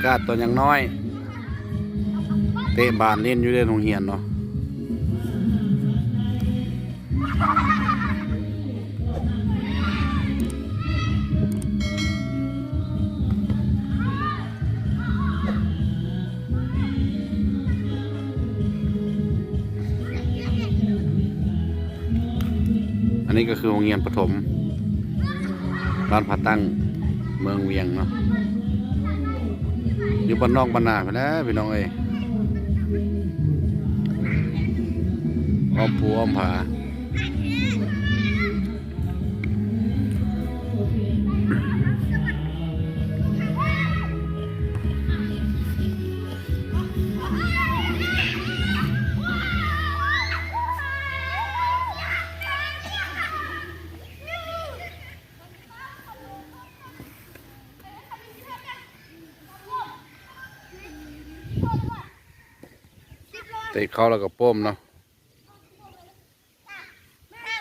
ກາດຕອນຍັງນ້ອຍ ເຕະບານຫຼິ້ນຢູ່ໃນໂຮງຮຽນເນາະ. ອັນນີ້ກໍຄືໂຮງຮຽນປະຖົມບ້ານຜາຕັ້ງ ເມືອງວຽງເນາະ ຢູ່ບ້ານນອກບ້ານນາພຸ້ນແຫຼະພີ່ນ້ອງເອີຍ ອ້ອມພູອ້ອມຜາ. ເຕະເຂົ້າແລ້ວກໍປ້ມເນາະ.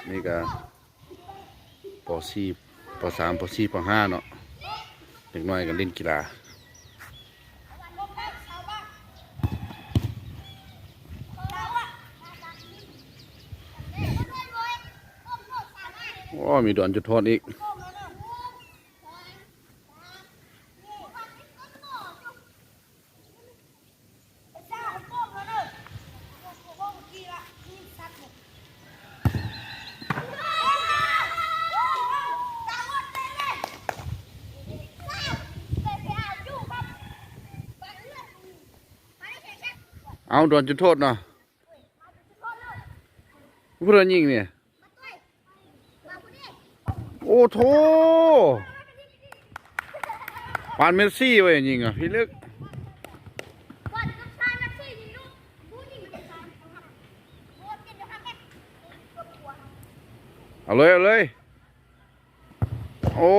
ນີ້ກໍ ປໍສີ່ ປໍສາມ ປໍສີ່ ປໍຫ້າເນາະ ເດັກນ້ອຍກໍຫຼິ້ນກິລາ. ໂອ້ ມີດວນຈຸດໂທດອີກ. ເອົາ ດວນຈຸດໂທດເນາະ. ຜູ້ໃດຍິງນີ້? ໂອ້ໂທ້ ປານເມດຊີເວີຍ ຍິງອະ ພິລຶກ. ເອົາເລີຍ ເອົາເລີຍ. ໂອ້